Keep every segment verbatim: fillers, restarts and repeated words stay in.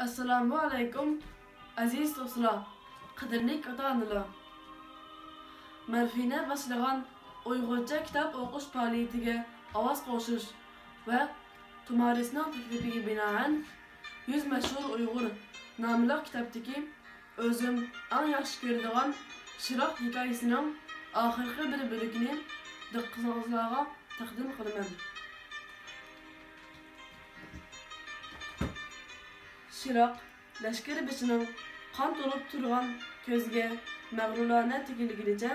ئەسسالامۇ ئەلەيكۇم، ئەزىز دوستلار، قەدىرلىك ئاتا-ئانىلار! مەرفىنە باشلىغان ئۇيغۇرچە كىتاب ئوقۇش پائالىيىتىگە ئاۋاز قوشۇش ۋە تۇمارىسنىڭ تەكلىپىگە بىنائەن، يۈز مەشھۇر ئۇيغۇر ناملىق كىتابتىكى ئۆزۈم ئەڭ ياخشى كۆرىدىغان شىراق ھېكايىسىنىڭ ئاخىرقى بىر بۆلىكىنى دىققىتىڭىزلارغا تەقدىم قىلىمەن. شىراق لەشكەر بېشىنىڭ قان تولۇپ تۇرغان كۆزىگە مەغرۇرانە تىكىلگىنىچە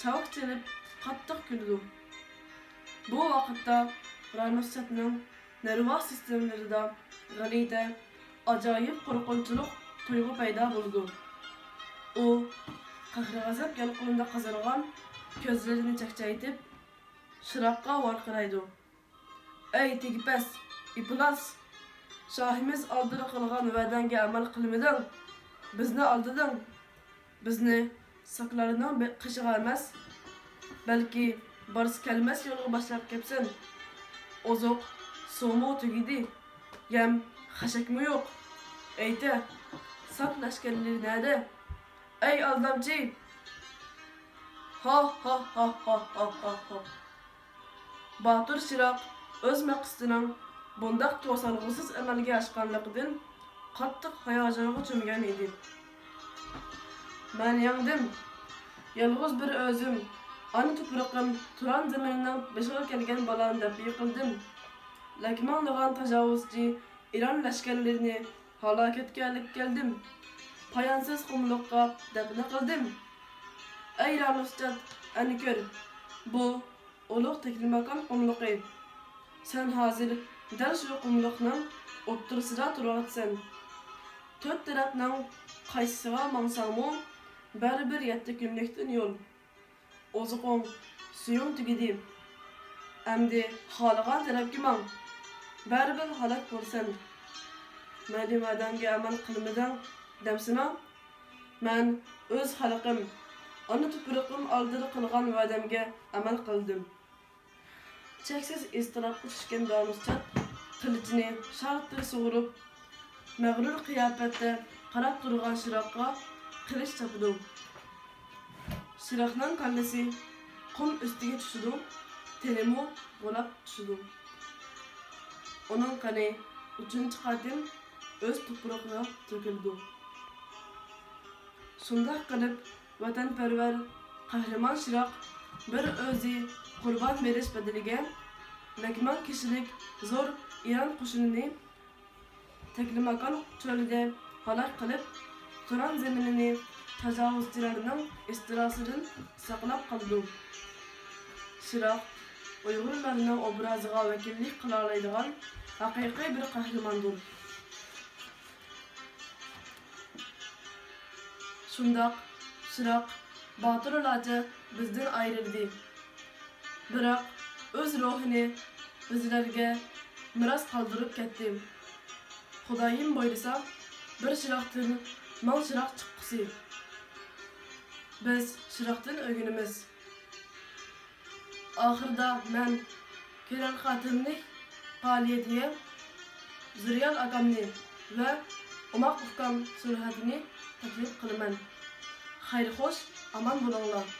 چاۋاك چېلىپ قاتتىق كۈلىدۇ. بۇ ۋاقىتتا رانۇسجاتنىڭ نەرۋا سىستېمىلىرىدا غەلىتە، ئاجايىپ قورقۇنچلۇق تۇيغۇ پەيدا بولىدۇ. ئۇ قەھرى-غەزەپ يالقۇنىدا قىزارغان كۆزلىرىنى چەكچەيتىپ، شىراققا ۋارقىرايدۇ. ئەي تېگىپەس، ئىپلاس! شاھىمىز ئالدىدا قىلغان ۋەدەڭگە ئەمەل قىلمىدىڭ. بىزنى ئالدىدىڭ. بىزنى ساكلارنىڭ بە-، قېشىغا ئەمەس، بەلكى بارسا كەلمەس يولغا باشلاپ كەپسەن. ئوزۇق، سۇمۇ تۈگىدى، يەم، خەشەكمۇ يوق. ئېيتە، ساك لەشكەرلىرى نەدە؟ ئەي ئالدامچى! ھا ھا ھا ھا ھا ھا ھا. باتۇر شىراق ئۆز مەقسىتىنىڭ بۇنداق توسالغۇسىز ئەمەلگە ئاشقانلىقىدىن قاتتىق ھاياجانغا چۆمگەن ئىدى. مەن يەڭدىم. يالغۇز بىر ئۆزۈم، ئانا تۇپرىقىم تۇران زېمىنىنىڭ بېشىغا كەلگەن بالانى دەپ يىقىلدىم. لەكماڭلىغان تاجاۋۇزچى ئىران لەشكەرلىرىنى ھالاكەتكە ئېلىپ كەلدىم. پايانسىز قۇملۇققا دەپنە قىلدىم. ئەي رانۇسجات، ئەنە كۆر، بۇ ئۇلۇغ تەكلىماكان قۇملۇقى. سەن ھازىر دەل شۇ قۇملۇقنىڭ ئوتتۇرىسىدا تۇرۇۋاتىسەن. تۆت تەرەپنىڭ قايسىسىغا ماڭساڭمۇ، بەرىبىر يەتتە كۈنلۈكتىن يول. ئوزۇقۇڭ، سۈيۈڭ تۈگىدى. ئەمدى خالىغان تەرەپكە ماڭ. بەرىبىر ھالاك بولىسەن. مەلۇم ۋەدەڭگە ئەمەل قىلمىدىڭ دەمسىنا؟ مەن ئۆز خەلقىم، ئانا تۇپرىقىم ئالدىدا قىلغان ۋەدەمگە ئەمەل قىلدىم. چەكسىز ئىزتىراپقا چۈشكەن دانۇسجات قىلىچىنى شارتتىر سۇغۇرۇپ، مەغرۇر قىياپەتتە قاراپ تۇرغان شىراققا قىلىچ چاپىدۇ. شىراقنىڭ كاللىسى قۇم ئۈستىگە چۈشىدۇ، تېنىمۇ غۇلاپ چۈشىدۇ. ئۇنىڭ قېنى ئۈچىنچى قېتىم ئۆز تۇپرىقىغا تۆكۈلىدۇ. شۇنداق قىلىپ، ۋەتەنپەرۋەر، قەھرىمان شىراق بىر ئۆزى قۇربان بېرىش بەدىلىگە لەكماڭ كىشىلىك زور ئىران قوشۇنىنى تەكلىماكان چۆلىدە ھالاك قىلىپ، تۇران زېمىنىنى تاجاۋۇزچىلارنىڭ ئىستىلاسىدىن ساقلاپ قالىدۇ. شىراق ئۇيغۇرلارنىڭ ئوبرازىغا ۋەكىللىك قىلالايدىغان ھەقىقىي بىر قەھرىماندۇر. شۇنداق، شىراق باتۇرلارچە بىزدىن ئايرىلدى. بىراق، ئۆز روھىنى بىزلەرگە مىراس قالدۇرۇپ كەتتى. خۇدايىم بۇيرۇسا، بىر شىراقتىن مىڭ شىراق چىققۇسى. بىز شىراقتىن ئۆگىنىمىز. ئاخىرىدا مەن كۆرەر خاتىرىلىك پائالىيىتىگە زۇرىيال ئاكامنى ۋە ئوماق ئۇكام سۈرھەتنى تەكلىپ قىلىمەن. خەير-خوش، ئامان بولۇڭلار.